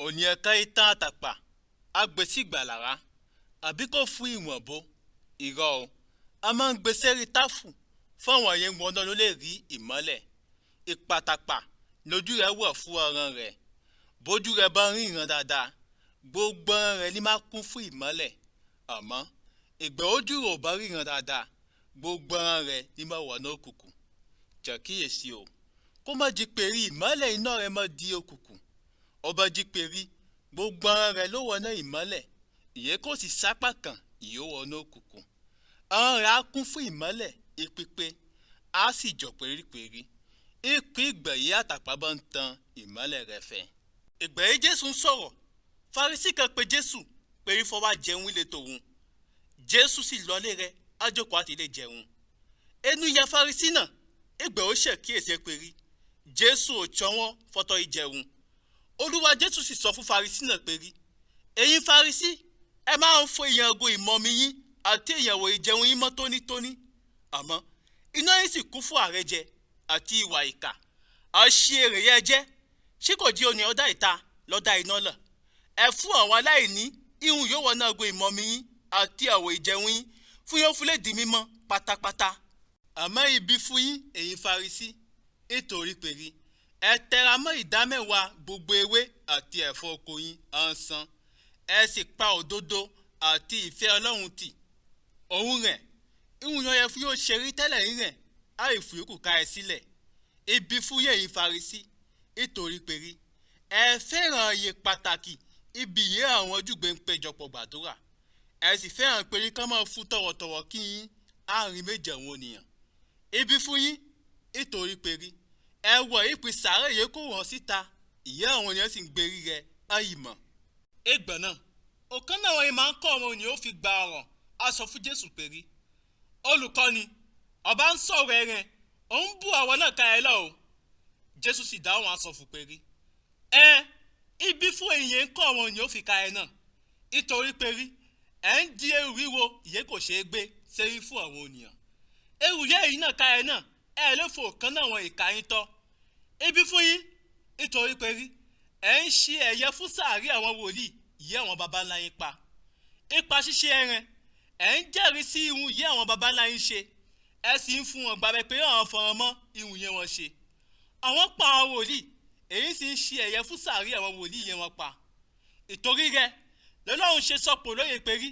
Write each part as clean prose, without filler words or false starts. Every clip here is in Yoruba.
Òní ẹ̀ka ìtàn àtàpà agbèsí ìgbàlára àbí kó fún ìwọ̀n bó irọ́ o. A máa ń gbé sérí táfù fún àwọn yẹn wọn náà ló lè rí ìmọ́lẹ̀. Ìpàtàpà lójú rẹ̀ wọ̀ fún ọ̀ràn rẹ̀. Bójú rẹ̀ bá ń ríran dáadáa, gbogbo ọ̀ràn rẹ̀ ní máa kún fún ìmọ́lẹ̀. Àmọ́ ìgbà ojú rẹ̀ ò bá ríran dáadáa, gbogbo ọ̀ràn rẹ̀ ní máa wà ní òkùnkùn. Jàkíyèsí o, kó má jí pé rí ìmọ́lẹ̀ iná rẹ̀ má di òkùnkùn. Ọba jí pé rí gbogbo ọ̀ràn rẹ̀ ló wọ ní ìmọ́lẹ̀, ìyẹn kò sì sápá kan ìyó wọ ní òkùnkùn. Ọ̀ràn rẹ̀ á kún fún ìmọ́lẹ̀ ìpípé, á sì jọ pèrípèrí. Ìpín ìgbà yìí àtàpà bá ń tan ìmọ́lẹ̀ rẹ̀ fẹ́. Ìgbà yìí Jésù ń sọ̀rọ̀, Farisí kan pe Jésù pé ifọ̀ wá jẹun ilé tòun. Jésù sì lọlé rẹ̀, á jókòó àti ilé jẹun. Ẹnu ya Farisí náà, ìgbà ó ṣèkíyèsí pé rí Jésù ò tsọ́wọ́n fọ́tọ̀ ìjẹun. Olúwa Jésù sì sọ fún Farisí náà pé rí, ẹ̀yin Farisí, ẹ máa ń fọ ìyàngó ìmọ̀mí yín àti ìyàwó ìjẹun yín mọ́ tónítóní. Àmọ́ iná yín sì kún fún àrẹjẹ àti ìwà ìkà. Àṣìírè yẹn jẹ́, ṣé kò jí oní ọ̀dà ìta lọ́dà iná lọ? Ẹ fún àwọn aláìní ihun yóò wọ náà go ìmọ̀mí yín àti àwọ̀ ìjẹun yín fún yóò fúnlẹ̀ di mímọ́ pátápátá. Àmọ́ ibi fún yín ẹ̀yin Farisí, nítorí pèrí ẹ tẹra mọ́ ìdámẹ́wàá gbogbo ewé àti ẹ̀fọ́ oko yín à ń san. Ẹ sì pa òdodo àti ìfẹ́ Ọlọ́run tì. Òun rẹ̀, ihun yẹn yẹ fún yóò ṣe rí tẹ́lẹ̀ yín rẹ̀, á ìfúyókù ká ẹ sílẹ̀. Ibi fún yín ẹ̀yin Farisí, nítorí pèrí ẹ fẹ́ràn iye pàtàkì ibi yìí àwọn ojúgbé ń péjọpọ̀ gbàdúrà. Ẹ sì fẹ́ràn pé kí wọ́n máa fún tọ̀wọ̀tọ̀wọ̀ kí yín àárín méjì àwọn ènìyàn. Ibi fún yín, nítorí pèrí ẹ wọ ìpín sàárè yìí kó wọ́n síta, ìyá àwọn ènìyàn sì ń gbérí rẹ̀ àìmọ̀. Ìgbà náà, ọ̀kan náà wọ̀nyí máa ń kọ́ ọmọ ènìyàn ó fi gba ọ̀rọ̀ á sọ fún Jésù pèrí. Olùkọ́ni, ọba ń sọ̀rọ̀ ẹ̀rẹ̀, ó ń bú àwọn náà ká ẹ lọ o. Jésù sì dáhùn á sọ fún pèrí. Ẹ ibi fún èyí ń kọ́ ọmọ ènìyàn ó fi ka ẹ náà. Nítorí pèrí ẹ ń di ẹrù wíwo ìyẹn kò ṣeé gbé sérí fún àwọn ènìyàn. Ẹrù yẹ èyí náà ká ẹ náà, ẹ lè fò kan náà wọn ìka yín tọ́. Ibi fún yín, nítorí pèrí ẹ ń ṣe ẹ̀yẹ fún sàárì àwọn wòlíì ìyẹ́ àwọn baba ńlá yín pa. Ipa ṣíṣe ẹran, ẹ ń jẹ́rìí sí ihun ìyẹ́ àwọn baba ńlá yín ṣe. Ẹ sì ń fún wọn gbàgbé pé àwọn fọ̀rọ̀ mọ́ ihun yẹn wọn ṣe. Àwọn pa àwọn wòlíì, èyí sì ń ṣe ẹ̀yẹ fún sàárì àwọn wòlíì yẹn wọn pa. Ìtorí rẹ̀ lọ́lọ́run ṣe sọpọ̀ lóye pèrí,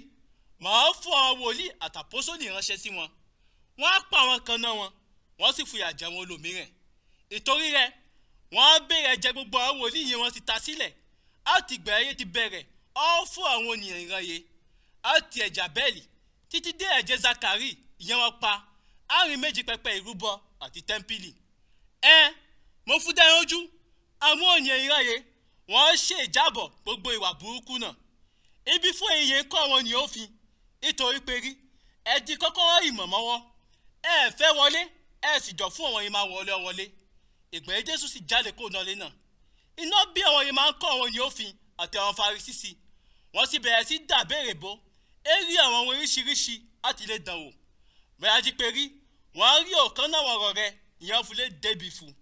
màá fún àwọn wòlíì àtàpọ́sólì ránṣẹ́ sí wọn. Wọ́n á pa àwọn kan náà wọn, wọ́n sì fìyà jẹ wọn olòmíràn. Ìtorí rẹ̀ wọ́n á bẹ̀rẹ̀ jẹ gbogbo àwọn wòlíì yẹn wọ́n ti ta sílẹ̀. Á ti gbẹ̀ ayé ti bẹ̀rẹ̀, á fún àwọn ènìyàn ìrànyè. Á ti ẹ̀jẹ̀ Ábẹ́lì títí dé ẹ̀jẹ̀ Zakari ìyẹn wọn pa. Àárín méjì pẹpẹ ìrúbọ àti tẹ́ḿpìlì. Ẹ mo fún dá yín ojú, àwọn ènìyàn ìrànyè wọ́n ṣe ìjábọ̀ gbogbo ìwà burúkú náà. Ibi fún èyí ń kọ́ wọn ní òfin, nítorí pé rí ẹ di kọ́kọ́rọ́ ìmọ̀ mọ́wọ́. Ẹ fẹ́ wọlé, ẹ sì jọ fún àwọn yìí máa wọlé wọlé. Ìgbà yìí Jésù sì jáde kó nọlé náà. Iná bí àwọn yìí máa ń kọ́ àwọn ní òfin àti àwọn Farisí sí. Wọ́n sì bẹ̀rẹ̀ sí dà béèrè bó. É rí àwọn ohun oríṣiríṣi láti lè dàn wò. Bẹ́ẹ̀ á jí pé rí, wọ́n á rí ọ̀kan náà ọ̀rọ̀ rẹ̀, ìyẹn fún lè débi fún.